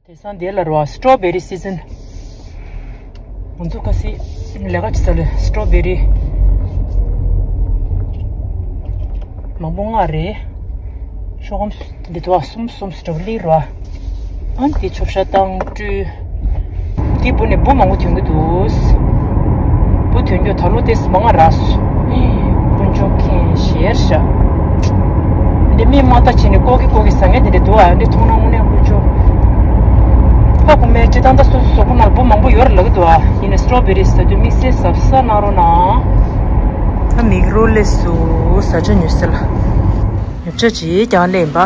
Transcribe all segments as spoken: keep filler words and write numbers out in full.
དེང་སང་དེ་ལ་རོ་སི་ཊོ་བེ་རི་སི་ཛན། ང་ཚོ་ཁ་སི་ལས་ཀ་བྱེད་ས་ལ་སི་ཊོ་བེ་རི་མང་པོ་མངགས་རེད། ཤོག་སྒམ་འདི་ཐོག་གསུམ་གསུམ་སི་ཊོ་བེ་རི་རོ། ཨ་ནི་དེ་ཆོབ་ཤ་བཏང་སྤྲུལ། དེ་འབུ་ནས་འབུ་མང་པོ་ཐོན་གྱི་འདུག་འབུ་ཐོན་རྒྱུ་ད་ལོ་དེ་མང་ང་རག་སོང་། དཀོན་མཆོག་མཁྱེན་ཞེར་ཤ། འདི་མི་མ་ལྟ་བྱས་ནས་ཀོ་ཀི་ཀོ་ཀི་ཟ་མཁན་དེ་འདྲ་འདུག་ཨ་འདི་མཐོང་ན་དངོས་གནས་དཀོན་མཆོག་ཕ་གུ་མའི་ཅི་ཏང་ཏ་སོ་སོ་གཟུགས་པོ་ནང་འབུ་མང་པོ་ཡོད་རེད་ལབ་ཀྱི་འདུག་ཨ་ཡིན་ནའི་སི་ཊོ་བེ་རི་ཟ་དུས་དམིགས་བསལ་གཟབ་གཟབ་གནང་རོགས་གནང་། ད་མིག་རོ་ལས་སུ་ཟ་ཆ་ཉོས་ཟེར་ལ། ཉོ་ཆ་ཅིག་ཀྱང་ལེན་པ།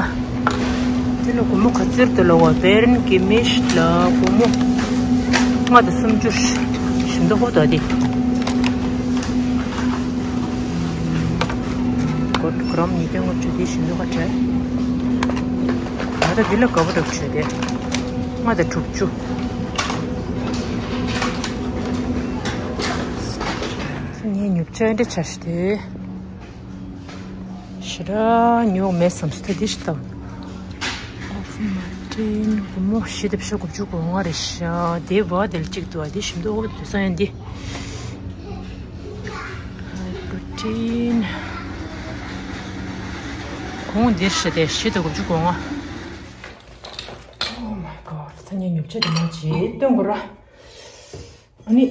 དེ་ལ་སྒོར་མོ་ག་ཚོད་དུ་ལོ་བ་བེར་ནི་གི་མིཤ་ལ་སྒོར་མོ་ལྔ་དང་སུམ་ཅུ་ཞིམ་མདོག་ཧོ་ད་དེ། སྒོར་གྲམ་ཉིས་སྟོང་ལྔ་བཅུ་དེ་ཞིམ་མདོག་ཧ་བྲལ། ང་ད་དེ་ལ་དགའ་པོ་འདྲ་བྱོས་ཏེ། ལྔ་དང་དྲུག་ཅུ། ངས་ཉོ་ཆ་འདྲ་ཆ་ཞིག་དེ། ཞེ་དྲག་ཉོ་མེད་བསམ་སོང་ད་འདི་ཞིག་དང་། ཨོ་མ་ཏྲིན་སྒོར་མོ་བཞི་དང་ཕྱེད་ཀ་དགུ་བཅུ་གོ་ལྔ་རེད་ཤག་དེ་བ་དེ་ལ་གཅིག་འདུག་ཨ་འདི་ཞིམ་མདོག་ཨོ་དེ་སང་ཡང་འདི། ཧའི་པྲོ་ཊིན། གོང་འདིར་བཞི་དེ་བཞི་དང་དགུ་བཅུ་གོ་ལྔ། Oh my god ད་ངས་ཉོ་ཆ་དེ་མ་བྱེད་སྟོན་དགོས་ར། ཨ་ནི།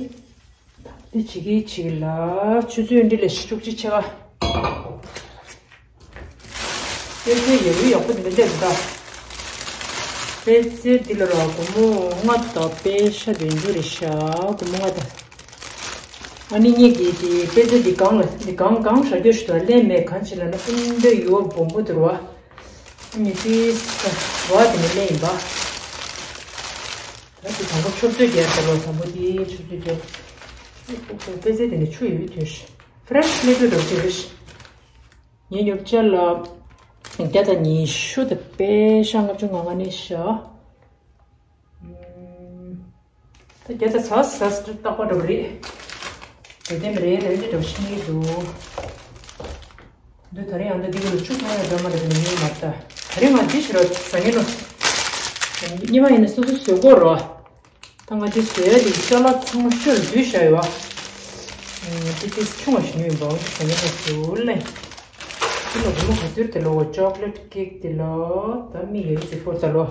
འདི་བྱེད་ཀྱི་བྱེད་ཀྱི་ལ་ཆུ་ཚོད་འདི་ལས་བཅུ་གཅིག་ཕྱེད་ཀ་པད་ཚལ་ཡག་པོ་ཡག་པོ་འདི་འདྲ་འདི་འདྲ། པད་ཚལ་འདི་ལ་ར་སྒོར་མོ་ལྔ་དང་པད་ཤ་བདུན་ཅུ་རེད་ཤག་སྒོར་མོ་ལྔ་དང་། ཨ་ནི་ངེད་ཀྱིས་འདི་པད་ཚལ་འདི་གང་ལ་འདི་གང་གང་ཧྲ་རྒྱུ་ཞིག་ཏུ་ལེན་མེད་གང་ཅི་ལ་ན་ཨིན་འདྲ་ཡོད་སྦོམ་པོ་འདུག་ར། ངེད་ཀྱིས་བ་དེ་ནས་ལེན་ཡིན་པ། ད་དེ་དང་པོ་ཆུ་ཚོད་བརྒྱད་ཟེར་ལོ་དང་པོ་དེ་ཆུ་ཚོད་བརྒྱད། པད་ཚལ་དེ་ནས་ཆུ་ཡོད་དུས་ཕ་རེ་ཤི་སླེབས་དུས་འགྲོ་གི་རེད། ངའི་ཉོ་ཆ་ལ་བརྒྱ་དང་ཉི་ཤུ་དང་པད་ཤ་ལྔ་བཅུ་ང་ལྔ་ནས་བཞག་ད་བརྒྱ་དང་ཚ་ས་ས་རྟག་པར་འགྲོ་གི་རེད། དེ་དེ་མི་རེད་རེད་འདྲ་འགྲོ་ཤི་ངེས་འདུག་འདི་ད་རིང་ཡང་འདི་འདི་ལ་ཆུ་ཚང་ཡང་འདྲ་མ་འདྲ་འདི་ནས་མ་ལྟ། ད་རིང་ང་འདི་ཕྱི་རོ་ཟ་ངེས་ནོ། ཉི་མ་ཡིན་ན་སོ་སོ་བཟོས་དགོས་རོ། ད་ང་འདི་བཟོས་ཡ་འདི་ཅ་ལག་ཚང་མ་ཤོར་བསྡུས་བཞག་ཡོད་བ། འདི་ཏིས་ཆུང་བ་ཞིག་ཉོས་ཡིན་པ་འོ་ཟ་ངེས་ནོ་ཟུར་ལེ། འདི་ལ་སྒོར་མོ་ག་ཚོད་དེ་ལོ་ཅོག་ལེ་ཊི་ཀེག་དེ་ལོ་ད་མི་ཡོད་ཟེར་པོ་ད་ལོ། ཨོ།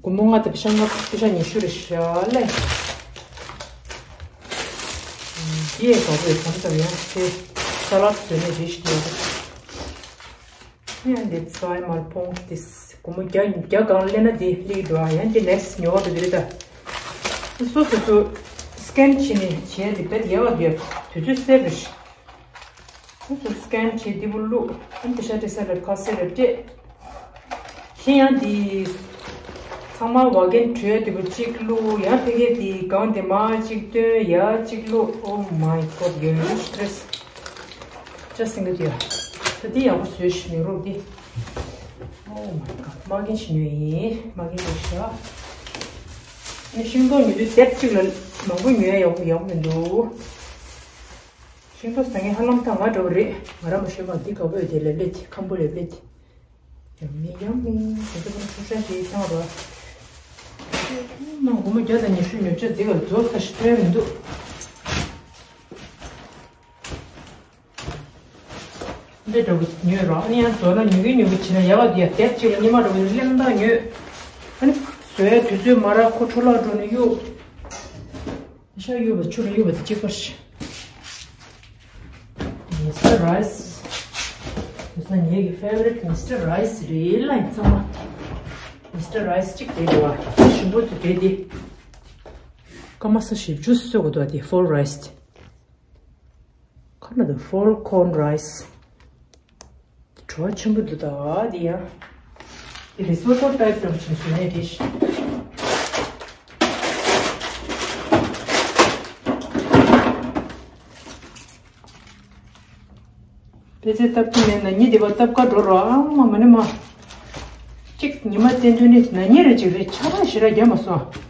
སྒོར་མོ་ལྔ་དང་པད་ཤ་ལྔ་པད་ཤ་ཉི་ཤུ་རེད་ཤག་ལེ། འདི་ཡས་དགའ་པོ་ཡོད་ཙམ་ཙམ་ཡང་དེ་ས་ལག་བཟོས་ནས་རེ་ཞིག་ཡོད་རེད། ཡང་འདི་ཚོའི་མར་ཕོང་དེ་སྒོར་མོ་བརྒྱ་བརྒྱ་གང་ལེན་ན་དེ་ལེགས་འགྲོ་ཨ་ཡང་དེ་ནེག་སི་ཊི་ཉོ་བ་དེ་རེད་ད། སོ་སོ་སོ་སི་ཀེན་བྱས་ནས་བྱས་དེ་བེད་ཡལ་བ་དེ་དུས་ཚོད་སེབ་རེད་ཤག་སོ་སོ་སི་ཀེན་བྱས་འདི་བུ་བླུགས་ཨ་ནི་ཤ་ཏི་ས་ལ་ཁ་སེ་རེ་སྤྲད། ཤེས་ཡང་འདི་ཚང་མ་བ་གན་བྲོས་འདི་བུ་གཅིག་བླུགས་ཡང་ཕ་གི་འདི་གང་དེ་མ་གཅིག་བཏོན་ཡ་གཅིག་བླུགས། Oh my god ཡོད་ཡོད་སི་ཊི་རེ་སི་ཅ་སིང་གི་དུ་ཡ། ད་འདི་ཡག་པོ་བཟོས་ཤི་ནི་རོགས་འདི། Oh my god མ་གན་ཤི་ཉོས་ཡིན་མ་གན་ཡོད་ཤག་ཨ་ནི་ཤིང་ཏོག་ཉོ་དུས་དེབ་གཅིག་ལ་མང་པོ་ཉོ་ཡ་ཡག་པོ་ཡག་པོ་མི་འདུག་ཤིང་ཏོག་ཟ་མཁན་ཧ་ལམ་ཐང་ང་འགྲོ་གི་རེད། ང་རང་མ་ཞོན་པ་འདི་དགའ་པོ་ཡོད་དེ་ལེབ་ལེབ་ཁམ་བུ་ལེབ་ལེབ། ཡང་མིན་ཡང་མིན་དེ་ཚོ་ཁོ་ཚོ་ཤ་ཞིག་བཏང་རོགས། ནང་སྒོར་མོ་བརྒྱ་དང་ཉི་ཤུ་ཉོ་ཆ་རྫིག་ལ་རྫོགས་ས་ཞིག་སྤྲད་མི་འདུག་འདི་འདྲ་བོ་ཉོས་རོགས་ཨ་ནི་ཡང་རྫོགས་ན་ཉོ་གི་ཉོ་གི་བྱེད་ན་ཡག་ག་འདི་ཡ་དེབ་གཅིག་ལ་ཉི་མ་འགྲོ་གི་གླེང་སྟངས་ཉོས། ཨ་ནི་བཟོས་དུས་ཚོད་མ་རག་ཁོ་འཕྲོ་བརླག་འགྲོ་ནི་གཡུག་ཤ་གཡུག་པ་ཆུ་ལ་གཡུག་པ་དེ་གཅིག་པ་རེད། མི་སི་ཊར་རའི་སི། དེང་སང་ངེད་ཀྱི་ཕེ་ཝ་རི་ཊི་མི་སི་ཊར་རའི་སི་རེད་ལ་ཡིན་ཚང་མ། མི་སི་ཊར་རའི་སི་གཅིག་དེ་རེད་བ། དེ་ཞིམ་པོ་དེ་དེ་དེ། སྐར་མ་ས་བཞི་བཅུ་གསོད་དགོས་འདུག་དེ་ཧོལ་རའི་སི་དེ། ཁ་ན་དེ་ཧོལ་ཁོན་རའི་སི། བྲོ་བ་ཆེན་པོ་འདུག་ད་འདི་ཡང་། འདི་རི་སོ་ཊོ་ཊའིབ་ཙམ་ཞིག་བཟོས་ནས་རེད། པད་ཚལ་བཏབ་ཀྱི་མེད་ན་ཉི་དེ་བ་བཏབ་ཀ་འགྲོ་རོགས་ཨང་མ་མ་ནི་མ། གཅིག་ཉི་མ་བསྟན་དོན་ནི་ན་ཉི་རེ་གཅིག་རེད་ཆ་ར་ཞེ་དྲག་རྒྱབ་མ་སོང་།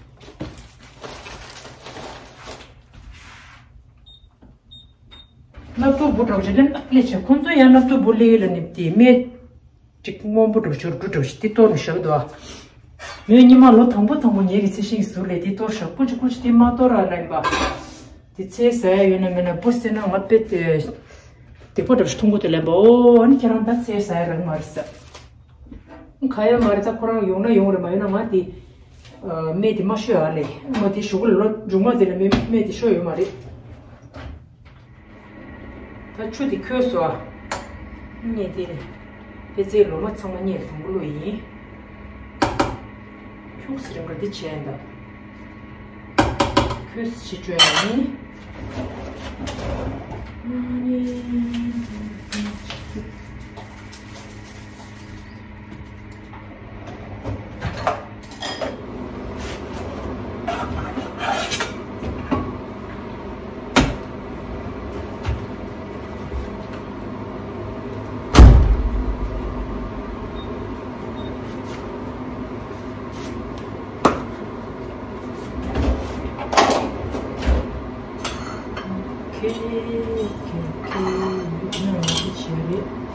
སྣབས་ཐུག་འབུ་གྲོགས་ཅིག་ལེན་ཨ་ལེ་ཆེ་ཁོང་ཚོ་ཡང་སྣབས་ཐུག་འབུ་ལེ་ལ་ནི་དེ་མེད། ཅིག་སྔོན་པོ་འགྲོ་ཞོར་འགྲོ་འགྲོ་ཞིག་དེ་གཏོར་ནས་བཞག་འདུག་ཨ། ངས་སྔོན་མ་ལོ་དང་པོ་དང་པོ་ངེད་ཀྱི་ཚེ་ཤིང་ཟུར་ལས་དེ་གཏོར་བཞག་ཀུན་གྱི་ཀུན་གྱི་དེ་མ་གཏོར་ར་ལ་ཡིན་པ། དེ་ཚེ་ཟ་ཡ་ཡོད་ན་མེད་ན་པོ་སེ་ན་ང་དཔེ་དེ་སྡིག་པ་འདྲ་ཞིག་མཐོང་གི་འདུག་ལན་པ། ཨོ་ཨ་ནི་ཁྱེད་རང་ད་ཚེ་ཟ་ཡ་རག་མ་རེད་ས། ག་ཡ་མ་རེད། ད་ཁོ་རང་ཡོང་ན་ཡོང་རེད། མ་ཡོང་ན་ང་དེ་སྨན་དེ་མ་ཤོད་ཨ་ལས། ང་དེ་ཞོགས་ལ་ལོ་མཇུག་མ་དེ་ལ་སྨན་དེ་ཤོད་ཡོད་མ་རེད། ད་ཆུ་དེ་ཁོལ་སོང་ཨ། ངས་དེ་ཕལ་ཆེར་ལོ་མ་ཚང་མ་ངས་དང་པོ་བླུགས་ཡིན། ཁྱུག་སེ་རིང་ག་འདི་བྱས་འདུག་ཁོལ་སེ་ཕྱི་བཅོས་ཡིན། ཁེ་ཁེ་ཁེ་ཡིན་འདུག་ན་ང་ཚོ་བྱས་རེད།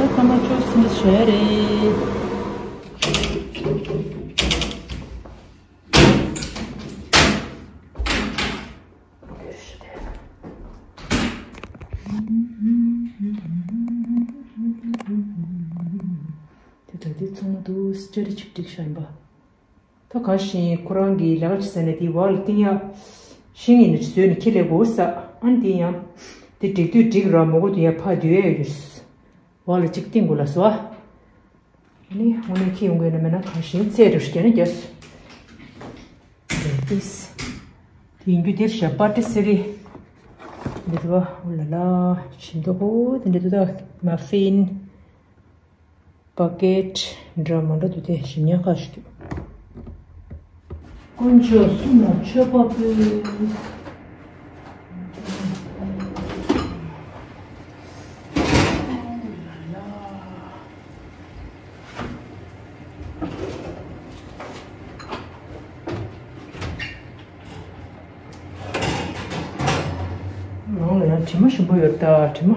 ད་ཀ་མ་ཅོ་སི་ནི་ཞོ་ཡ་རེད། དེ་ད་དེ་ཚང་མ་དུ་སི་ཅ་རི་ཅིག་ཅིག་ཤ་ཡིན་པ། ད་ག་ཤིང་ཁོ་རང་གི་ལས་ཀ་བྱེད་ས་ནས་དེ་བར་ལ་བཏིང་ཡ། ཤིང་ཡིན་ནས་བཟོས་ནས་ཁྱེར་ལས་དགོས་ས། ཨ་ནི་དེ་ཡང་དེ་འགྲིག་དུས་འགྲིག་ར་མོ་གོ་དུས་ཡ་ཕ་དུས་ཡ་ཡོད་རེད། བར་ལ་གཅིག་བཏིང་དགོས་ལ་སོ། ཨ་ནི་དངོས་གནས་ཁྱི་ཡོང་དགོས་ན་མེད་ན་ག་ཤིང་ཚད་རེ་རྒྱ་ནས་རྒྱ་སོ། རེད་དེ། དེ་ཡིན་རྒྱུ་དེར་ཞབས་པ་ཏི་སི་རི། འདི་ལ་ཨོ་ལ་ལ་ཞིམ་མདོག་གོ་དེ་འདྲ་འདུག་ད་མ་ཕིན། པ་ཀེ་ཊི་འདྲ་མ་འདྲ་འདུག་དེ་ཞིམ་ཉག་ཁ་ཞིག་འདུག་དཀོན་མཆོག་གསུམ་ལ་མཆོད་པ་ཕུལ། ནང་ལ་ཡང་དྲི་མ་ཞིམ་པོ་ཡོད་ད། དྲི་མ།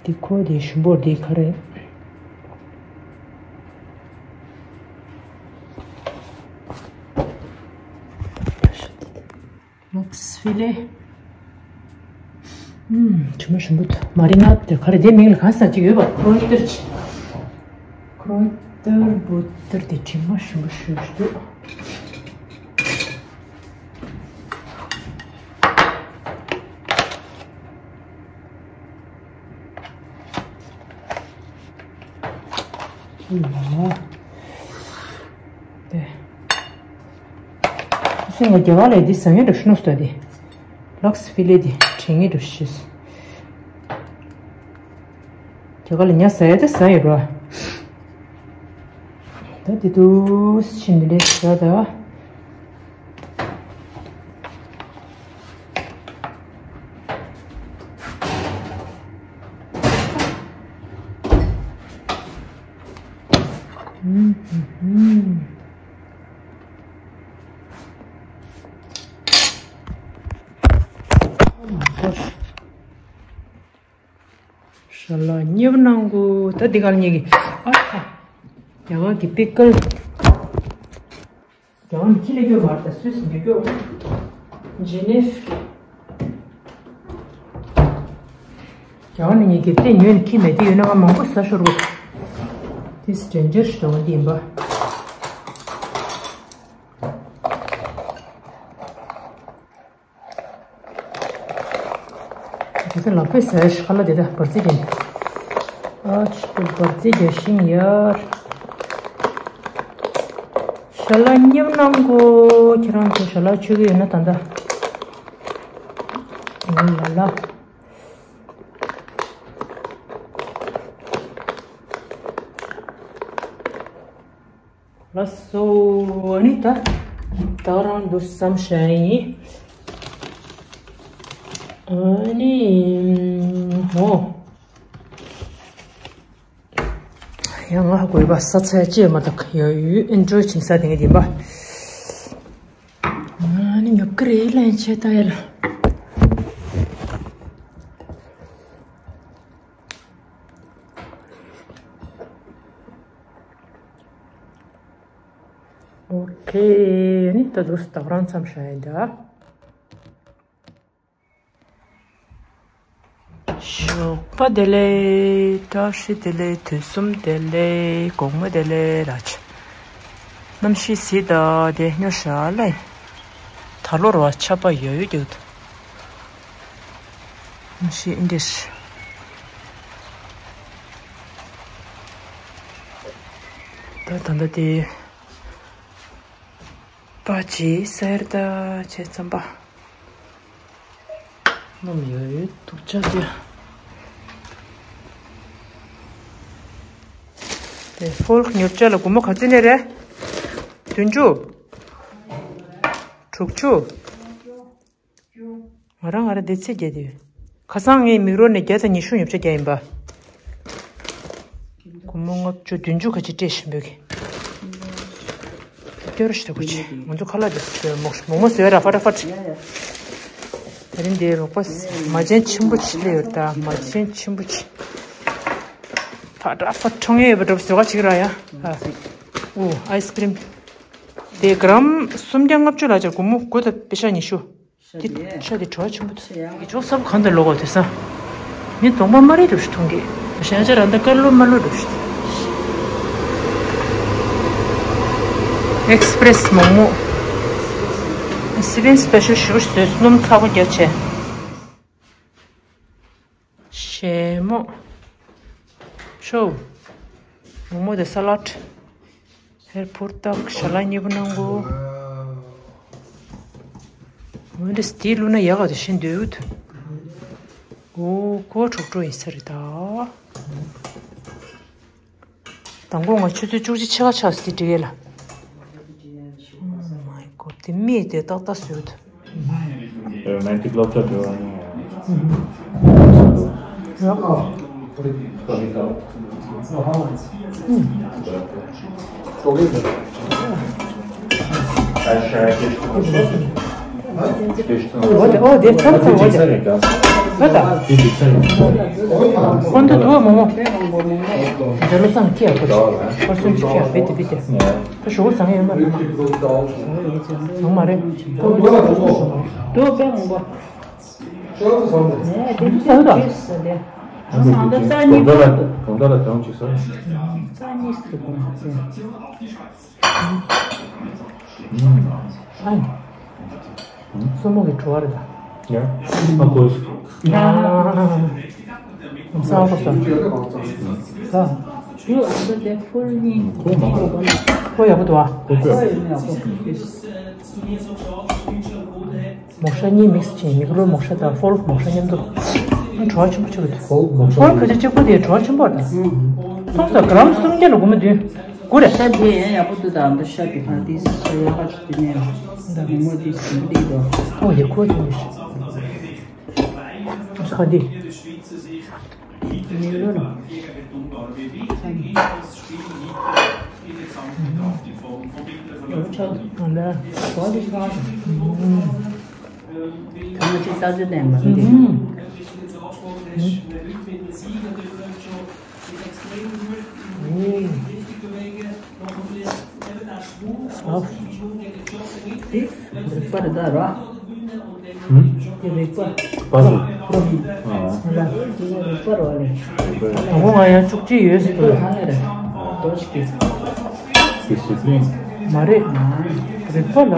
འདི་ཁོ་འདི་ཞིམ་པོ་འདི་ག་རེ། ལོག་སི་ཕི་ལེ། ཨུམ། དྲི་མ་ཞིམ་པོ་འདུག་མ་རི་ནད་དེ་ག་རེ་དེ་མིང་ལ་གང་ཟེར་གྱི་ཡོད་པ། ཀྲོའི་ཏེར་ཆི། ཀྲོའི་ཏེར་བུ་ཏེར་དེ་དྲི་མ་ཞིམ་པོ་ཞེ་པོ་ཅིག་འདུག་ཨུམ། དེ། སེམས་ལ་རྒྱ་གར་ལ་འདི་ཟ་མཁན་འདྲ་ཤི་ནོ་སྟོ་དེ། ལོག་སི་ཕི་ལེ་དེ་དྲན་མཁན་འདྲ་ཤི། རྒྱ་གར་ལ་ཉ་ཟ་ཡ་དེ་ཟ་ཡོད་རོ། ད་དེ་དུས་ཕྱིན་ནི་ལས་ཟ་ད། ཨུམ་ཧུམ་ཧུམ། ཨོ་མའི་གོཌ། ཞལ་ལག་མཉེས་པོ་གནང་གོ་ད་འདི་ག་ལ་ཉེ་གི། ཨ་ཁ། རྒྱ་གར་གྱི་པི་ཀལ། རྒྱ་གར་ནས་ཁྱི་ལས་སྐྱོ་མ་རེད་ད་སུས་ཉོ་སྐྱོ། ཇི་ནེབ། རྒྱ་གར་ནས་ངས་གི་དེ་ཉོས་ནས་ཁྱི་མེད་དེ་ཡོད་ན་ང་མང་པོ་ཟ་ཤོར་གོ་དེ་སི་ཊེན་ཇར་ཞིག་འདྲ་བོ་འདི་ཡིན་པ། དེ་ཚོ་ལག་པས་ཟ་ཡ་ཞིག་ཁ་ལག་དེ་དག་འབར་རྩི་རྒྱག་ཨ་ཅི་ཏུ་འབར་རྩི་རྒྱག་ཤིང་ཡར། ཞལ་ལག་མཉེས་པོ་གནང་གོ་ཁྱེད་རང་ཚོ་ཞལ་ལག་མཆོད་ཀྱི་ཡོད་ན་ད་ལྟ། ཨོ་ལ་ལ། ལགས་སོ། ཨ་ནི་ད་ད་རང་འདུག་བསམ་བཞག་ཡིན། ཨ་ནི་ཧོ། ཡང་ང་དགོས་པ་ས་ཚལ་ཅེས་མ་དག་ཡ་ཡུལ་ཨེན་ཌོ་ཡི་ཆིང་ས་དེ་ངས་བདེན་པ། ཨ་ནི་ཉོབ་ཀི་རེད་ལན་ཆེ་ད་ཡ་ལ། ཨོ་ཁེ། ནི་ད་དུ་སྟག་རང་མཚམས་བཞག་ཡིན་ད། ཞོགས་པ་བདེ་ལེགས། བཀྲ་ཤིས་བདེ་ལེགས། དུས་གསུམ་བདེ་ལེགས། དགོང་མོ་བདེ་ལེགས་ར་ཆ། གནམ་གཤིས་གཟིགས་ད་དེ་སྨྱོ་ཤ་ལ། ད་ལོ་ར་ཆ་པ་ཡོད་ཡོད་རྒྱུག་ད། ཤི་ཨིན་དྲེས། ད་ད་ད་དེ། པ་ཅི་སེར་ད་ཅེ་ཙམ་པ། ནམ་ཡོད་ཡོད་དུག་ཅག་དེ། དེ་ཧྥོལ་ཉོ་ཆ་ལ་སྒོར་མོ་ག་ཚོད་ནས་རེད། བདུན་ཅུ། དྲུག་ཅུ། ང་རང་ང་རང་དེ་ཚེ་བརྒྱད་དེ། ཁ་སང་ངས་མིག་རོ་ནས་བརྒྱ་དང་ཉི་ཤུ་ཉོ་ཆ་བརྒྱ་ཡིན་པ། སྒོར་མོ་ལྔ་བཅུ་བདུན་ཅུ་ག་ཅི་སྤྲད་བཞིན་པོད་ཀྱི། སྐྱོ་རོ་ཞིག་ད་གོ་ཆེ། ང་ཚོ་ཁ་ལག་དེ་མོག་མོག་མོག་མོག་བཟོས་ར་ཧྥ་ཏ་ཧྥ་ཏ། དེ་རིང་འདིའི་རོགས་པ་མ་བྱན་ཆེན་པོ་ཆེ་ལས་ཡོད་ད་མ་བྱན་ཆེན་པོ་ཆེ། ཧྥ་ཏ་ཧྥ་ཏ་འཕྲོ་ངེས་ཡོད་པ་འགྲོ་བཟོས་ག་ཅིག་ར་ཡ། ཨ། ཨོ་ཨའི་སི་ཀི་རིམ། དེ་གྲམ་སུམ་བརྒྱ་ལྔ་བཅུ་ལ་ཅར་སྒོར་མོ་དགུ་དང་པེ་ཤ་ཉི་ཤུ། དེ་ཤ་དེ་བྲོ་བ་ཆེན་པོ་འདུག་ཡ་གི་ཅོག་སབ་གང་དུ་ལོག་གོ་དེ་ས། མི་གདོང་པ་མ་རེད་འགྲོ་ཞིག་མཐོང་གི། ཤ་ཅ་ར་འདི་དཀར་ལོ་དམར་ལོ་འགྲོ་ཞིག་ཨེག་སི་པི་རེ་སི་མོག་མོག་སི་པིན་སི་པེ་ཤལ་ཞུ་བཟོས་སྣུམ་ཚ་པོ་རྒྱ་ཆེ། ཞལ་མོ། ཤོ། མོག་མོག་དེ་ས་ལད། ཧེར་ཕུར་ཏག་ཞལ་ལག་མཉེས་པོ་གནང་གོ་འོན་ཏེ་སྟི་བླུགས་ན་ཡག་ག་དེ་བཞིན་འདོད། འོ་ཁོ་གྲོགས་གྲོགས་ཡིན་ས་རེད་ད། དང་པོ་ང་ཆུ་ཚོད་བཅུ་གཅིག་ཕྱེད་ཀ་ཆགས་སི་འགྲིག་གེ་ལ། Oh my God དེ་མིག་དེ་ཏག་ཏག་བཟོས་འདུག་རོ་མན་ཊིག་སློབ་གྲྭ་འགྲོ་བ་ཡིན་ཡང་། ཡག་ག་འོ་དེ་འོ་དེ་ཚར་ཚར་འོ་དེ། ད་ད། ཁོང་ཚོ་དུ་བ་མོ་མོ། དེ་ལོ་ཚང་ཁྱེད་ཡག་པོ་ཆེ། ཁོར་སོན་ཆེ་ཁྱེད་ཡག་པེ་དེ་པེ་དེ། ད་ཞོགས་བཟང་ཡོད་མ་རེད་མ། བཟང་མ་རེད། ཁོང་ཚོ་ཞོགས་བཟང་མ་རེད། དུ་བ་པེ་མང་པོ། ཞོགས་བཟང་དེ། ནས་དེ་ཚོ་ད། ཁྱེད་ཟེར་དེ། ང་ཚོ་ད་རྩ་གཉིས་གང་འདྲ་ལ་གང་འདྲ་ལ་གང་ཅིག་ཟེར། རྩ་གཉིས་ཟེར་དགོས་ན་ཟེར། ཨ་ནི། སོ་མོ་གི་བྲོ་བ་རེད་ད། ཡ། ཨ་ཁོ། ཡ། ས་ཁོ་ས། ས། ཡུ་ཨ་ཁོ་དེ་ཕུལ་ནི། ཁོ་ཡག་པོ་འདུག་ཨ། ཁོ་ཡག་པོ་ཡོད་ནི་ཡག་པོ། མོག་ཤ་གཉིས་མིག་སི་བྱས། མིག་རོལ་མོག་ཤ་དང་ཕོལ་མོག་ཤ་མཉམ་དུ། བྲོ་བ་ཆེན་པོ་ཆགས་ཀྱི་འདུག་ཕོལ་མོག་ཤ། ཕོལ་ག་ཚོད་གཅིག་པོ་དེ་བྲོ་བ་ཆེན་པོ་རེད་ད། མཐོང་ས་ག་རམ་སུམ་བརྒྱ་ལ་སྒོར་མོ་བདུན། དགུ་རེད། ཤ་དེ་ཡང་ཡག་པོ་འདུག་ད་འདི་ཤ་དེ་ཕ་དེ་ཤ་ཡག་པ་ཞིག་དེ་ནས་མོག་མོག་དེ་ཟིན་པ་དེ་དོ། ཨོ་ཡ་ཁོ་དེ་ནས་ཤ་དེ། མིག་རོལ་ལ། ཡོ་ཆོག་ཨ་ལ། གོ་དེ་ཤ་ཨ། ད་ང་ཅིག་ལྟ་ཚུལ་ལྡན་པ་འདི། འདི་རིག་པ་རེད་ད་ར། འདི་རིག་པ། པ་ལུ། ཨ། ང་ལ་འདི་རིག་པ་རོ་ལེ། ང་ང་ཡང་བཅུ་གཅིག་ཡོད་ཟེར་རིག་པ་ག་ནས་རེད། རྡོ་ཞིག་གི། དེ་ཞིག་ལེན། མ་རེད། རིག་པ་ལ་ན།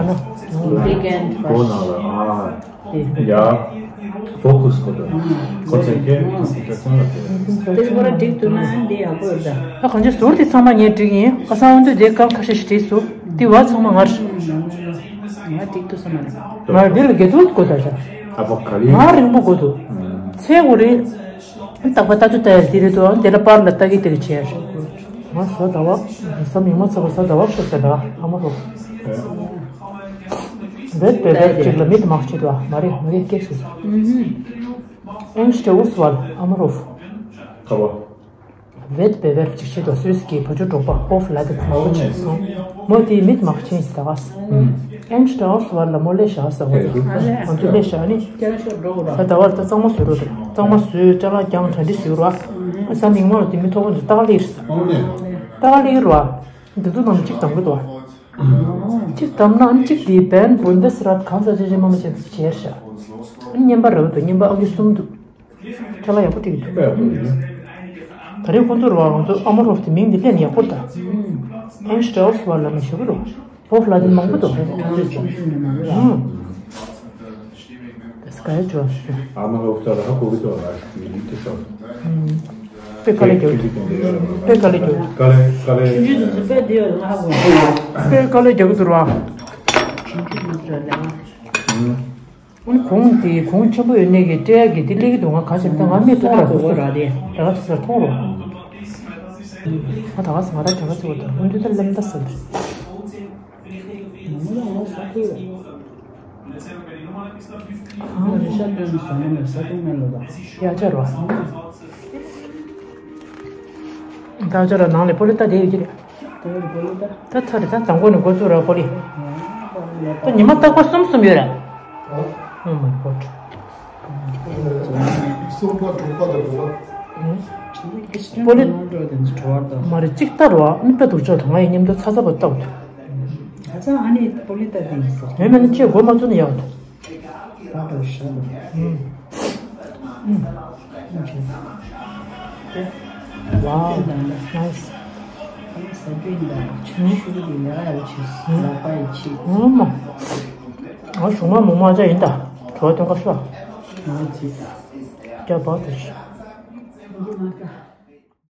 འདི་གན་པ། གོ་ན་ལ་ཨ། ཡ། ཕོ་ཁུ་སི་གོ་ད། ཁོ་ཚོས་ཁྱེད་ཁོང་ཚོ་ཚང་ལ་དེ། དེ་སྐོར་འགྲིག་ཐུབ་ན་འདི་ཡག་པོ་རེད་ད། ཨ་གང་ཅི་ཟུར་དེ་ཚང་མ་ངས་འགྲིག་ཡིན། ཁ་སང་འོན་ཏེ་དེ་སྐར་ཁ་ཤས་ཤིག་བྲིས་སོ། དེ་བ་ཚང་མ་ངར། ང་འགྲིག་ཐུབ་ས་མ་རེད། ང་དེ་ལ་དགེ་ཐུག་དགོས་ད་ཆ། ཨ་ཕ་ག་རེ། ང་རིང་པོ་དགོས་འདུག་ཚེ་འུ་རེད། རྟག་པ་ལྟ་ཚུལ་ལྟ་ཡ་དེ་རེད་དོ། དེ་ལ་པར་ལ་ལྟ་གི་ལྟ་གི་བྱས། ང་ཟ་ཟླ་བ། བསམ་ཡོང་མ་ཚར་བ་ཟ་ཟླ་བ་ཤོར་ཟེར་ད་ཨ་མ་རོ། བེད་པེ་བེར་གཅིག་ལ་མིད་མག་ཆེད་དོ། མ་རེད་མ་རེད་སྐད་ཤོད། ཨེན་སྟྲེ་ཨོ་སི་ཝལ་ཨ་མ་རོ། ཁ་བ། བེད་པེ་བེར་གཅིག་ཆེད་དོ། སུད་སི་གི་བ་ཕྱུགས་འབྲོག་པ་ཨོ་ཕ་ལ་དེ་ཚོ་མང་པོ་ཆེད་སོང་། མོ་དེའི་མིད་མག་ཆེན་ཞིག་ཟ་ག་སོང་། ཨེན་སྟྲེ་ཨོ་སི་ཝལ་ལ་མོ་ལས་བཞག་ཟ་བ་རེད། ང་ཚོ་ལས་བཞག་ནི། ད་ཟླ་བར་ད་གཙང་མ་བཟོས་རོགས་རེད། གཙང་མ་བཟོས་ཅ་ལག་རྒྱང་གྲ་འགྲིག་བཟོས་རོགས། ཨ་ས་མིག་མ་རོ་དེ་མི་ཐོག་པ་ཚོ་ཏག་ལི་རེད་ཟ། ཏག་ལི་རོ། འདི་ཚོ་ནང་གཅིག་དང་གི་དོ། གཅིག་དམ་ནང་གཅིག་དེ་བན་བུན་དེ་སི་ར་གང་ས་ཅི་ཅི་མ་མ་བྱས་བྱས་ཤག་ཨ་ནི་བརྙན་པ་རེད་འདུག་བརྙན་པ་ཨ་ཁུ་གསུམ་འདུག་ཁྲ་ལ་ཡག་པོ་བྲིས་འདུག་ད་རེས་ཁོང་ཚོར་བ་ང་ཚོ་ཨ་མ་རོབ་དེ་མིང་འདི་ལེན་ཡག་པོ་ད། ཨེན་སྟྲེ་ཨོ་སི་ཝལ་ལ་མི་ཞུ་གི་རོ། བོབ་ལ་དེ་མང་པོ་འདུག་ཨུམ། དེ་སྐད་ཅོ། ཨ་མ་ལོག་ཚར་ཧ་གོ་གི་ཏོ་ར་ཡིན་དུ་ཤོར། ཨུམ། པེ་ཀ་ལེ་གྱོ། པེ་ཀ་ལེ་གྱོ། ཀ་ལེ་ཀ་ལེ། ཆུང་ཆུང་དེ་ཚོ་པེ་དེ་ཡོད་ཧ་གོ། པེ་ཀ་ལེ་གྱོ་གི་ཏུ་ར། ཆུང་ཆུང་དེ་ཚོ་ར་ལ། ཨུམ། ཨུམ། གོང་དེ་གོང་ཆེན་པོ་ཡོད་ནས་ཀྱི་སྤྲད་ཡག་གི་དེ་སླེབས་ཀྱི་འདུག་ང་ག་ཞིག་ད་ང་མི་ཐུག་ར་སོ་སོ་ར་དེ་ད་ག་ཚོད་ཟེར་མཐོང་རོགས། ང་ད་ག་ས་ང་ར་ད་ག་ཚོད་ད་ཧུན་དུ་ད་ལམ་ད་ཟེར། ང་ལ་ང་ས་ཁུལ། ཨ་ནི་ཤ་སྟོན་ཟ་ན་ནི་ས་ཁུལ་མེད་ལོ་ད། ཡ་ཅར་བ། ད་ཅར་ནང་ལས་པོ་ལི་ད་དེ་ཡོད་ཀྱི་རེད། ད་ཚར་རེད་ད་དང་པོ་ནས་འགོ་ཚུགས་ར་པོ་ལི། ད་ཉི་མ་རྟག་པར་གསུམ་གསུམ་ཡོད་རེད། Oh my God. གསུམ་པ་དྲུག་པ་དང་དགུ་པ། པོ་ལི། མ་རེད་གཅིག་ལྟ་རོགས་ཨ་ནི་དཔེ་སྡུག་ཅག་དང་ང་ཡི་མཉམ་དུ་ཚ་ཚ་བ་ལྟ་བ། ད་ཚ་ཨ་ནི་པོ་ལི་ལྟ་དེ་ཡིན་ཟེར། ངས་མེད་ན་ཅེས་མགོ་མ་ཚོས་ན་ཡག་འདུག་ད་ལྟ་ཤ་དང་། ཨུམ། ཨུམ། Wow, nice. ཨུམ། ཨུམ། ང་གཞུང་མ་མོ་མ་ཅག་ཡིན་ད། གྲོ་བ་སྟོན་ཁ་ཤོག་ང་ཅི། རྒྱ་བག་ཏུ་ཤི།